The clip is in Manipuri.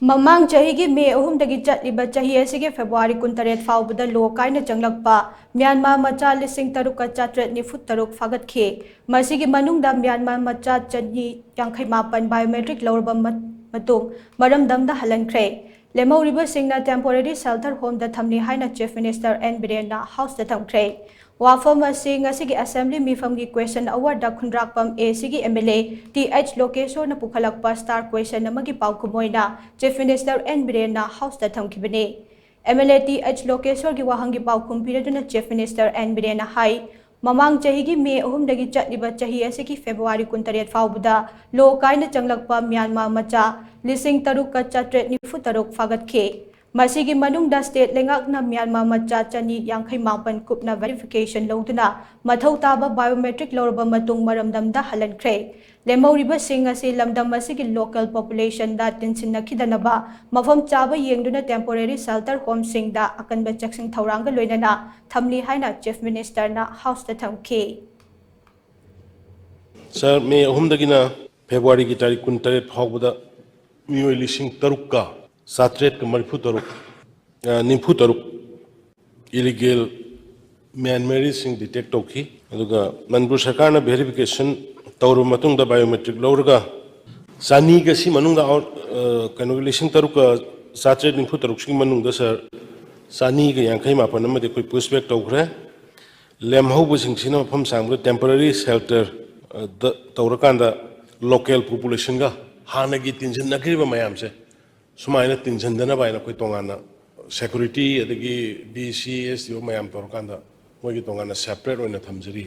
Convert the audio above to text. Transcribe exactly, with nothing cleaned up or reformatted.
ꯃꯃꯥꯡ ꯆꯍꯤꯒꯤ ꯃꯦ ꯑꯍꯨꯝꯗꯒꯤ ꯆꯠꯂꯤꯕ ꯆꯍꯤ ꯑꯁꯤꯒꯤ ꯐꯦꯕ꯭ꯔꯨꯋꯥꯔꯤ ꯀꯨꯟꯇꯔꯦꯠ ꯐꯥꯎꯕꯗ ꯂꯣ ꯀꯥꯏꯅ ꯆꯪꯂꯛꯄ ꯃ꯭ꯌꯥꯟꯃꯥꯔ ꯃꯆꯥ ꯂꯤꯁꯤꯡ ꯇꯔꯨꯛꯀ ꯆꯥꯇ꯭ꯔꯦꯠ ꯅꯤꯐꯨ ꯇꯔꯨꯛ ꯐꯥꯒꯠꯈꯤ꯫ ꯃꯁꯤꯒꯤ ꯃꯅꯨꯡꯗ ꯃ꯭ꯌꯥꯟꯃꯥꯔ ꯃꯆꯥ ꯆꯅꯤ ꯌꯥꯡꯈꯩ ꯃꯥꯄꯟ biometric ꯂꯧꯔꯕ ꯃ-, ꯃꯇꯨꯡ ꯃꯔꯝꯗꯝꯗ ꯍꯜꯍꯟꯈ꯭ꯔꯦ꯫ ꯂꯦꯝꯍꯧꯔꯤꯕꯁꯤꯡꯅ temporary shelter homeꯗ ꯊꯝꯂꯤ ꯍꯥꯏꯅ Chief Minister ꯑꯦꯟ ꯕꯤꯔꯦꯟꯅ Houseꯇ ꯊꯝꯈ꯭ꯔꯦ꯫ ꯋꯥꯐꯝ ꯑꯁꯤ ꯉꯁꯤꯒꯤ Assembly ꯃꯤꯐꯝꯒꯤ question hourꯗ ꯈꯨꯟꯗ꯭ꯔꯥꯛꯄꯝ ACꯒꯤ MLA ꯇꯤ ꯑꯩꯆ ꯂꯣꯀꯦꯁꯣꯔꯅ ꯄꯨꯈꯠꯂꯛꯄ star question ꯑꯃꯒꯤ ꯄꯥꯎꯈꯨꯝ ꯑꯣꯏꯅ Chief Minister ꯑꯦꯟ ꯕꯤꯔꯦꯟꯅ Houseꯇ ꯊꯝꯈꯤꯕꯅꯤ꯫ MLA ꯇꯤ ꯑꯩꯆ ꯂꯣꯀꯦꯁꯣꯔꯒꯤ ꯋꯥꯍꯪꯒꯤ ꯄꯥꯎꯈꯨꯝ ꯄꯤꯔꯗꯨꯅ Chief Minister ꯑꯦꯟ ꯕꯤꯔꯦꯟꯅ ꯍꯥꯏ, ꯃꯃꯥꯡ ꯆꯍꯤꯒꯤ ꯃꯦ ꯑꯍꯨꯝꯗꯒꯤ ꯆꯠꯂꯤꯕ ꯆꯍꯤ ꯑꯁꯤꯒꯤ ꯐꯦꯕ꯭ꯔꯨꯋꯥꯔꯤ ꯀꯨꯟꯇꯔꯦꯠ ꯐꯥꯎꯕꯗ ꯂꯣ ꯀꯥꯏꯅ ꯆꯪꯂꯛꯄ ꯃ꯭ꯌꯥꯟꯃꯥꯔ ꯃꯆꯥ ꯂꯤꯁꯤꯡ ꯇꯔꯨꯛꯀ ꯆꯥꯇ꯭ꯔꯦꯠ ꯅꯤꯐꯨ ꯇꯔꯨꯛ ꯐꯥꯒꯠꯈꯤ꯫ ꯃꯁꯤꯒꯤ ꯃꯅꯨꯡꯗ state ꯂꯩꯉꯥꯛꯅ ꯃ꯭ꯌꯥꯟꯃꯥꯔ ꯃꯆꯥ ꯆꯅꯤ ꯌꯥꯡꯈꯩ ꯃꯥꯄꯟ ꯀꯨꯞꯅ verification ꯂꯧꯗꯨꯅ ꯃꯊꯧ ꯇꯥꯕ biometric ꯂꯧꯔꯕ ꯃꯇꯨꯡ ꯃꯔꯝꯗꯝꯗ ꯍꯜꯍꯟꯈ꯭ꯔꯦ꯫ ꯂꯦꯝꯍꯧꯔꯤꯕꯁꯤꯡ ꯑꯁꯤ ꯂꯝꯗꯝ ꯑꯁꯤꯒꯤ local populationꯗ ꯇꯤꯟꯁꯤꯟꯅꯈꯤꯗꯅꯕ ꯃꯐꯝ ꯆꯥꯕ ꯌꯦꯡꯗꯨꯅ temporary shelter homeꯁꯤꯡꯗ ꯑꯀꯟꯕ ꯆꯦꯛꯁꯤꯟ ꯊꯧꯔꯥꯡꯒ ꯂꯣꯏꯅꯅ ꯊꯝꯂꯤ ꯍꯥꯏꯅ Chief Ministerꯅ Houseꯇ ꯊꯝꯈꯤ꯫ ꯁꯥꯔ, ꯃꯦ ꯑꯍꯨꯝꯗꯒꯤꯅ ꯐꯦꯕ꯭ꯔꯨꯋꯥꯔꯤꯒꯤ ꯇꯥꯔꯤꯛ ꯀꯨꯟꯇꯔꯦꯠ ꯐꯥꯎꯕꯗ ꯃꯤꯑꯣꯏ ꯂꯤꯁꯤꯡ ꯇꯔꯨꯛꯀ ꯆꯥꯇ꯭ꯔꯦꯠꯀ ꯃꯔꯤꯐꯨ ꯇꯔꯨꯛ, ꯑ, ꯅꯤꯐꯨ ꯇꯔꯨꯛ illegal Myanmarese ꯁꯤꯡ detect ꯇꯧꯈꯤ꯫ ꯑꯗꯨꯒ ꯃꯅꯤꯄꯨꯔ ꯁꯔꯀꯥꯔꯅ verification ꯇꯧꯔꯕ ꯃꯇꯨꯡꯗ biometric ꯂꯧꯔꯒ ꯆꯅꯤꯒ ꯁꯤ ꯃꯅꯨꯡꯗ out-, ꯑ, ꯀꯩꯅꯣꯒꯤ ꯂꯤꯁꯤꯡ ꯇꯔꯨꯛꯀ ꯆꯥꯇ꯭ꯔꯦꯠ ꯅꯤꯐꯨ ꯇꯔꯨꯛꯁꯤꯒꯤ ꯃꯅꯨꯡꯗ ꯁꯥꯔ, ꯆꯅꯤꯒ ꯌꯥꯡꯈꯩ ꯃꯥꯄꯟ ꯑꯃꯗꯤ ꯑꯩꯈꯣꯏ push back ꯇꯧꯈ꯭ꯔꯦ꯫ ꯂꯦꯝꯍꯧꯕꯁꯤꯡꯁꯤꯅ ꯃꯐꯝ ꯁꯥꯡꯕꯗ temporary shelter, ꯑ, ꯗ ꯇꯧꯔꯀꯥꯟꯗ local populationꯒ ꯍꯥꯟꯅꯒꯤ ꯇꯤꯟꯁꯤꯟꯅꯈ꯭ꯔꯤꯕ ꯃꯌꯥꯝꯁꯦ ꯁꯨꯃꯥꯏꯅ ꯇꯤꯟꯁꯤꯟꯗꯅꯕ ꯍꯥꯏꯅ ꯑꯩꯈꯣꯏ ꯇꯣꯉꯥꯟꯅ security ꯑꯗꯒꯤ DC, SDO ꯃꯌꯥꯝ ꯇꯧꯔꯀꯥꯟꯗ ꯃꯣꯏꯒꯤ ꯇꯣꯉꯥꯟꯅ separate ꯑꯣꯏꯅ ꯊꯝꯖꯔꯤ꯫